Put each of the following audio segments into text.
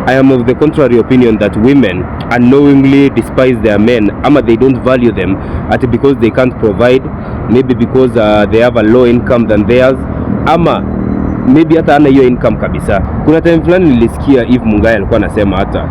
I am of the contrary opinion that women unknowingly despise their men, ama they don't value them ati because they can't provide, maybe because they have a low income than theirs, ama maybe hata ana hiyo income kabisa. Kuna time fulani nilisikia Eve Mungai alikuwa anasema hata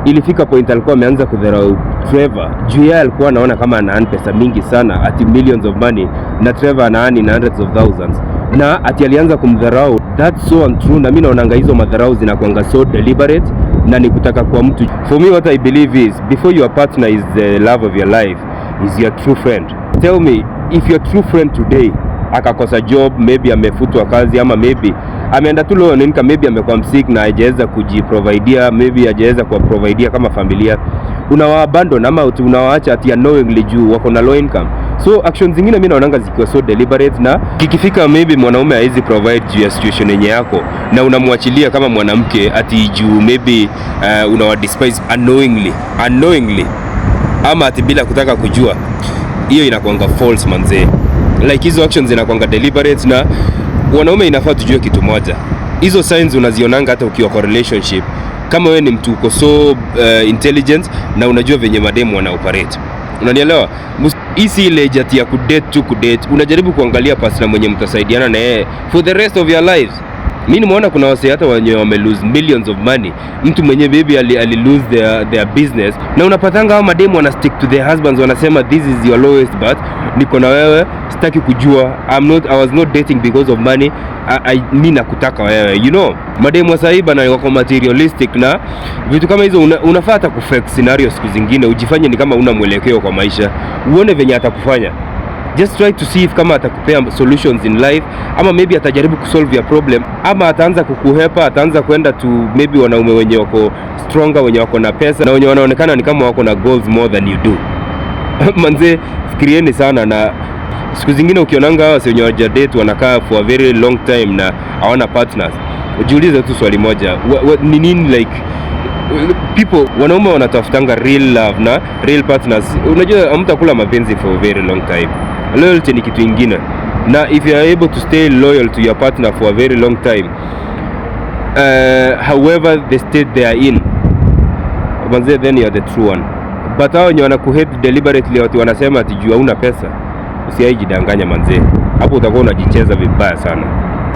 ilifika point alikuwa ameanza kudharau Trevor juu yeye alikuwa anaona kama ana earn pesa mingi sana, ati millions of money, na Trevor ana earn in hundreds of thousands, na ati alianza kumdharau. That's so untrue, na mimi naonanga hizo madharau zinakuanga so deliberate na ni kutaka kwa mtu. For me, what I believe is, before your partner is the love of your life, is your true friend. Tell me, if your true friend today akakosa job, maybe amefutwa kazi, ama maybe ameenda tu low on income, maybe amekuwa msick na hajaweza kujiprovidea, maybe hajaweza kuwaprovidea kama familia, unawa abandon ama unawaacha ati unknowingly juu wako na low income? So actions zingine mimi naonanga zikiwa so deliberate, na kikifika maybe mwanaume hawezi provide juu ya situation yenye yako na unamwachilia kama mwanamke ati juu maybe unawa despise unknowingly, unknowingly ama ati bila kutaka kujua, hiyo inakuanga false, manzee. Like, hizo actions zinakuanga deliberate, na wanaume inafaa tujue kitu moja: hizo signs unazionanga hata ukiwa kwa relationship, kama wewe ni mtu uko so intelligent na unajua venye mademu wana operate, unanielewa? Hii si ile ati ya kudate tu kudate. Unajaribu kuangalia partner mwenye mtasaidiana na yeye for the rest of your lives. Mi nimeona kuna wasee hata wenye wame lose millions of money, mtu mwenye maybe ali lose their business, na unapatanga hao mademu wana stick to their husbands, wanasema, "This is your lowest, but niko na wewe, sitaki kujua. I was not dating because of money. Mi nakutaka wewe." Mademu wa sahii, bana, wako materialistic na vitu kama hizo. Unafaa hata kufake scenario siku zingine, ujifanye ni kama una mwelekeo kwa maisha, uone venye atakufanya. Just try to see if kama atakupea solutions in life, ama maybe atajaribu kusolve your problem, ama ataanza kukuhepa, ataanza kwenda to maybe wanaume wenye wako stronger, wenye wako na pesa na wenye wanaonekana ni kama wako na goals more than you do. Manze, fikirieni sana. Na siku zingine ukionanga hawa wenye hawajadate wanakaa for a very long time na hawana partners, ujiulize tu swali moja: ni nini? Like, people, wanaume wanatafutanga real love na real partners. Unajua hamtakula mapenzi for a very long time. Loyalty ni kitu ingine, na if you are able to stay loyal to your partner for a very long time, however the state they are in, manze, then you are the true one. But hao wenye wanakuhate deliberately, watu wanasema ati juu hauna pesa, usiwai jidanganya, manze, hapo utakuwa unajicheza vibaya sana.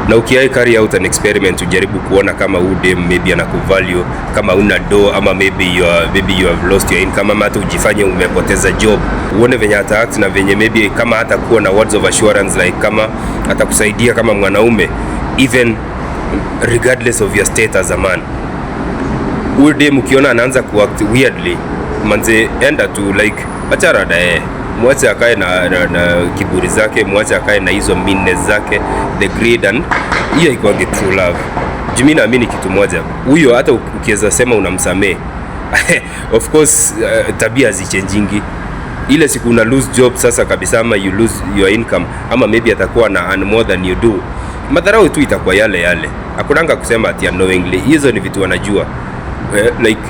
Na ukiwai carry out an experiment, ujaribu kuona kama huu dem maybe anakuvalue kama una do, ama maybe you have lost your income, ama hata ujifanye umepoteza job, uone venye ata act na venye maybe kama hata kuwa na words of assurance, like kama atakusaidia kama mwanaume even regardless of your state as a man. Huyu dem ukiona anaanza kuact weirdly, manze, enda tu, like, achana na yeye, mwache akae na kiburi zake, mwache akae na hizo meanness zake, the greed, and hiyo ikuange true love. Juu mi naamini kitu moja, huyo hata ukiweza sema unamsamee, of course tabia hazichangingi. Ile siku una lose job sasa kabisa, ama you lose your income, ama maybe atakuwa na earn more than you do, madharau tu itakuwa yale yale. Hakunanga kusema ati unknowingly, hizo ni vitu wanajua. Like,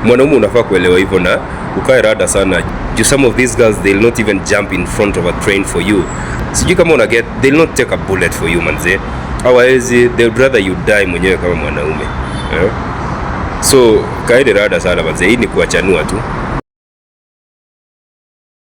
mwanaume unafaa kuelewa hivyo na ukae rada sana, juu some of these girls, they'll not even jump in front of a train for you. Sijui kama una get. They'll not take a bullet for you, manze, hawawezi. They'd rather you die mwenyewe kama mwanaume, eh? So kaeni rada sana, manze, hii ni kuwachanua tu.